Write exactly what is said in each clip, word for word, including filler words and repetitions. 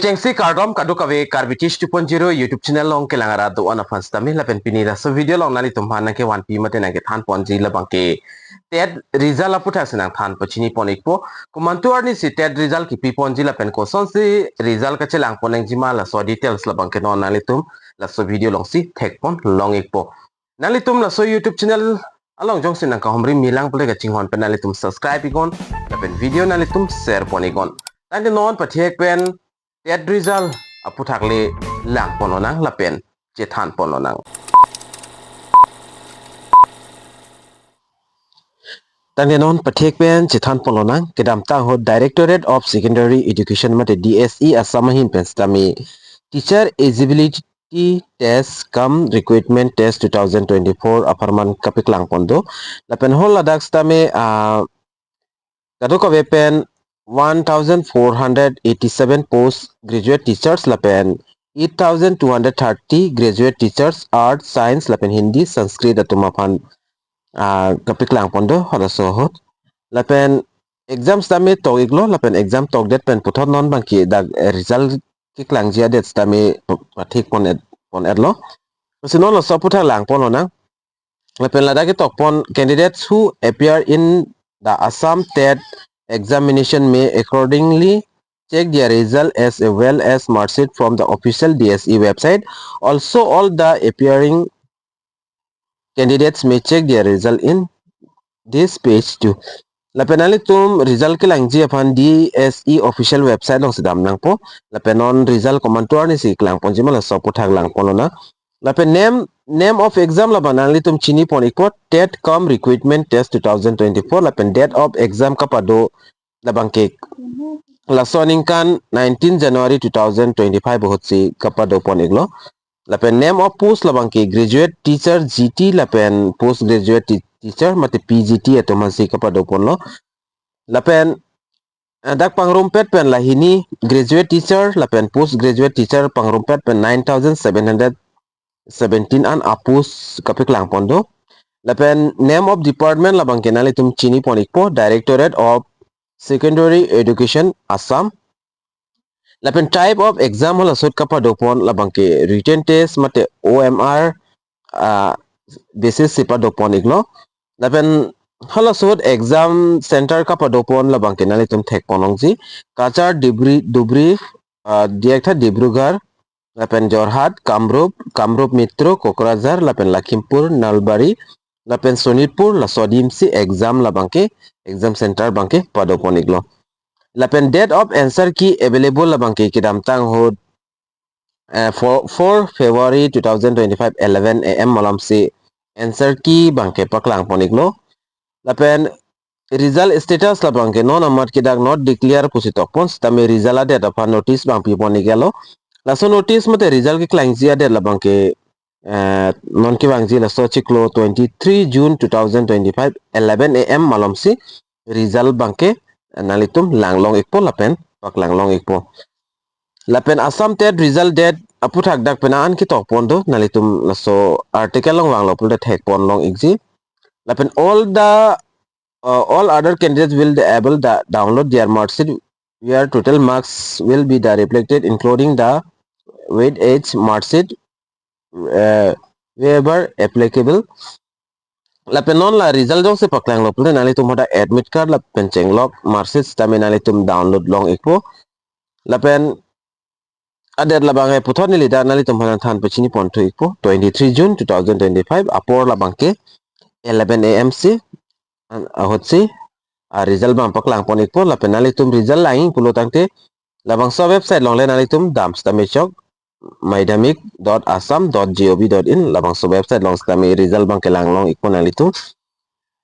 Kengsi kardom kadokave Karbi Teach two point zero YouTube channel along kelang arat do-an aphan sitame lapen pini laso video along nanglitum aphan nangkevanpi mate nangkethan ponji labangke TET result aputhak si nangthan pachini pon ikpo. Komantu arni si TET result kipi ponji lapen kosonsi result kachelang pon nangjima laso details labangke non nanglitum laso video alongsi thek pon long ikpo. Nanglitum laso YouTube channel along jongsi nangkahumri milang pule kachinghon pen nanglitum subscribe iknon lapen video nanglitum share pon iknon. Tangte non pathek pen TET result aputhak le lang pon lonang lapen chethan pon lonang. Tangte non pathek pen chethan pon lonang, kedamtang ahut Directorate of Secondary Education mate D S E Assam ahin pen sitame teacher eligibility test cum recruitment test two thousand twenty-four apharman kapeklang pon do. Lapen haladak sitame ah, kadokave pen one thousand four hundred eighty-seven post graduate teachers lapen eight thousand two hundred thirty graduate teachers, arts, science lapen Hindi, Sanskrit atum aphan ah, kapeklang pon do halaso ahut. Lapen exam sitame tok iklo lapen exam tokdet pen puthot non abangke dak eh, result keklangji adet sitame pathek pon et pon etlo. Lasi non laso aputhak lang pon lonang. Lapen ladak ketok pon, candidates who appear in the Assam TET examination may accordingly check their result as well as mark sheet from the official D S E website. Also, all the appearing candidates may check their result in this page too. Lapen nanglitum result kelangji aphan D S E official website alongsi dam nangpo. Lapen non result komantu arni si kelang ponji ma laso aputhak lang pon lonang. Lapen name name of exam labang nanglitum chini pon ikpo, TET cum recruitment test two thousand twenty-four lapen date of exam kapado labangke laso aningkan nineteen January two thousand twenty-five ahut si kapado pon iklo. Lapen name of post labangke graduate teacher G T lapen post graduate ti- teacher mate P G T atum aphan si kapado ponlo. Lapen eh, dak pangrumpet pen lahini, graduate teacher lapen post graduate teacher pangrumpet pen nine thousand seven hundred seventeen an apost kapeklang pon do. Lapen name of department labangke nanglitum chini pon ikpo, Directorate of Secondary Education Assam. Lapen type of exam halaso ahut kapado pon labangke written test mate O M R ah, basis si pado pon iklo. Lapen halaso ahut exam center kapado pon labangke nanglitum thek pon longji, Cachar, Dibri, Dubri, ah, diak tha Dibrugarh, lapen Jorhat, Kamrup, Kamrup Metro, Kokrajhar, lapen Lakhimpur, Nalbari, lapen Sonitpur, laso adim si exam labangke, exam center abangke pado pon iklo. Lapen date of answer key available labangke kedamtang ahut eh, four, four February two thousand twenty-five eleven A M malom si answer key abangke paklang pon iklo. Lapen result status labangke non amat ke dak not declare pusi tok pon sitame result adet aphan notice abang pi pon iklo. Laso notice mate result keklangji adet labangke eh, non kevangji laso chiklo twenty-three June two thousand twenty-five eleven A M malom si result abangke nanglitum lang long ikpo lapen paklang long ikpo. Lapen Assam TET result date aputhak dak penang an ketok pon do, nanglitum laso article along vanglo pulote thek pon long ikji. Lapen all the uh, all other candidates will be able to download their mark sheet where total marks will be the reflected including the weightage mark sheet uh, wherever applicable. Lapen non la result jongsi paklang lo pulote nanglitum hadak admit card lapen chenglok mark sheet sitame nanglitum download long ikpo. Lapen adet labangke puthot neli dak nanglitum aphan than pachini pon thu ikpo, twenty-three June two thousand twenty-five apor labangke eleven A M si an- ahut si ah, result abang paklang pon ikpo. Lapen nanglitum result lang pulo tangte labangso website along le nanglitum dam sitame chok madhyamik dot assam dot gov dot in, labangso website along sitame result abangke lang long ikpo nanglitum.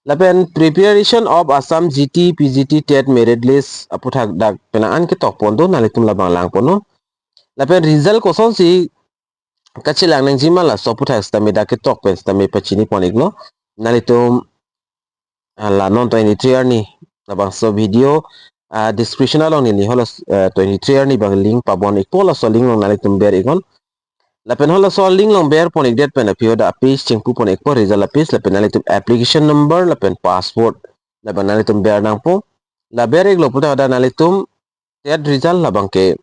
Lapen preparation of Assam G T, P G T, TET merit list aputhak dak penang an ketok pon do, nanglitum labang lang pon non. Lapen result kosonsi kachelang nangjima laso aputhak sitame dak ketok pen sitame pachini pon iklo. Nanglitum ah, la non twenty-three arni labangso video ah, description along neli halaso eh, twenty-three arni abang link pabon ikpo, laso link along nanglitum ber iknon. Lapen halaso link along ber pon ikdet pen aphi hadak page chingpu pon ikpo, result a-page, lapen nanglitum application number lapen password labang nanglitum ber nangpo. La ber iklo pulote hadak nanglitum TET result labangke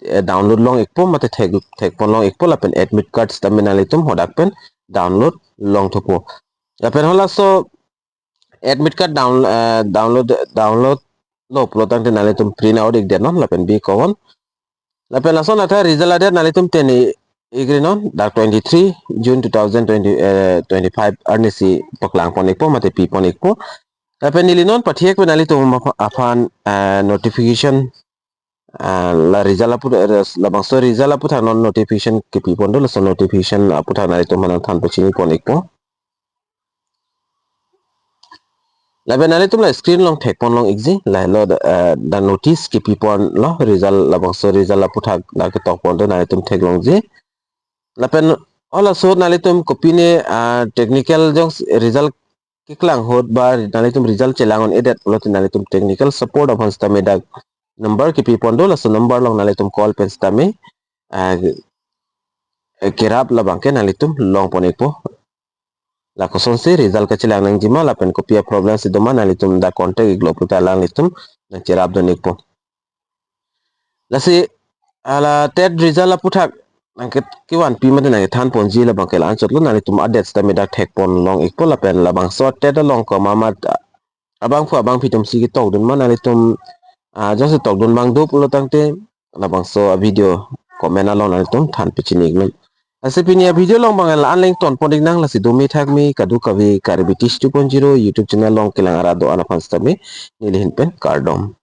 eh, download long ikpo mate thek, thekpon long ikpo lapen admit card sitame nanglitum hadak pen download long thupo. Lapen halaso admit card down, eh, download, download lo pulo tangte nanglitum print out ik det non lapen bi kovan. Lapen lason atha result adet nanglitum teni igri non dak twenty-three June two thousand twenty, eh, twenty-five arnisi paklang pon ikpo mate pi pon ikpo. Lapen neli non pathiek pen nanglitum apha-, aphan, eh, notification, eh, la result apu, eh, labangso result aputhak non notification kepi pon do, laso notification aputhak nanglitum aphan nangthan pachini pon ikpo. Lapen nanglitum la screen along thekpon long ikji, lahelo, eh, dak notice kepi pon lo result, labangso result aputhak dak ketok pon do nanglitum theklongji. Lapen halaso nanglitum kopine, ah, technical jong s-, result keklang ahut ba nanglitum result chelang un-edet pulote nanglitum technical support aphan sitame dak number kepi pon do, laso number along nanglitum call pen sitame, ah, eh, kerap labang ke nanglitum long pon ikpo. La kosonsi result kachelang nangjima lapen kopi a problem si doma nanglitum dak contact iklo puta alanglitum nangcherap dun ikpo. Lasi hala TET result aputhak nangke-, kevanpi mate nangkethan ponji labang ke la-an chotlo, nanglitum adet sitame dak thekpon long ikpo lapen labangso TET along komat ma abangphu abangphi atum si ketok dun ma nanglitum, ah, jongsi tok dun abang do pulo tangte labangso a video comment along nanglitum than pachini iknon. Lasi pini a video along abang la-an le ington pon iknang, lasi do me thak me kadokave Karbi Teach two point zero YouTube channel along kelang arat do-an aphan sitame neli ahin pen kardom.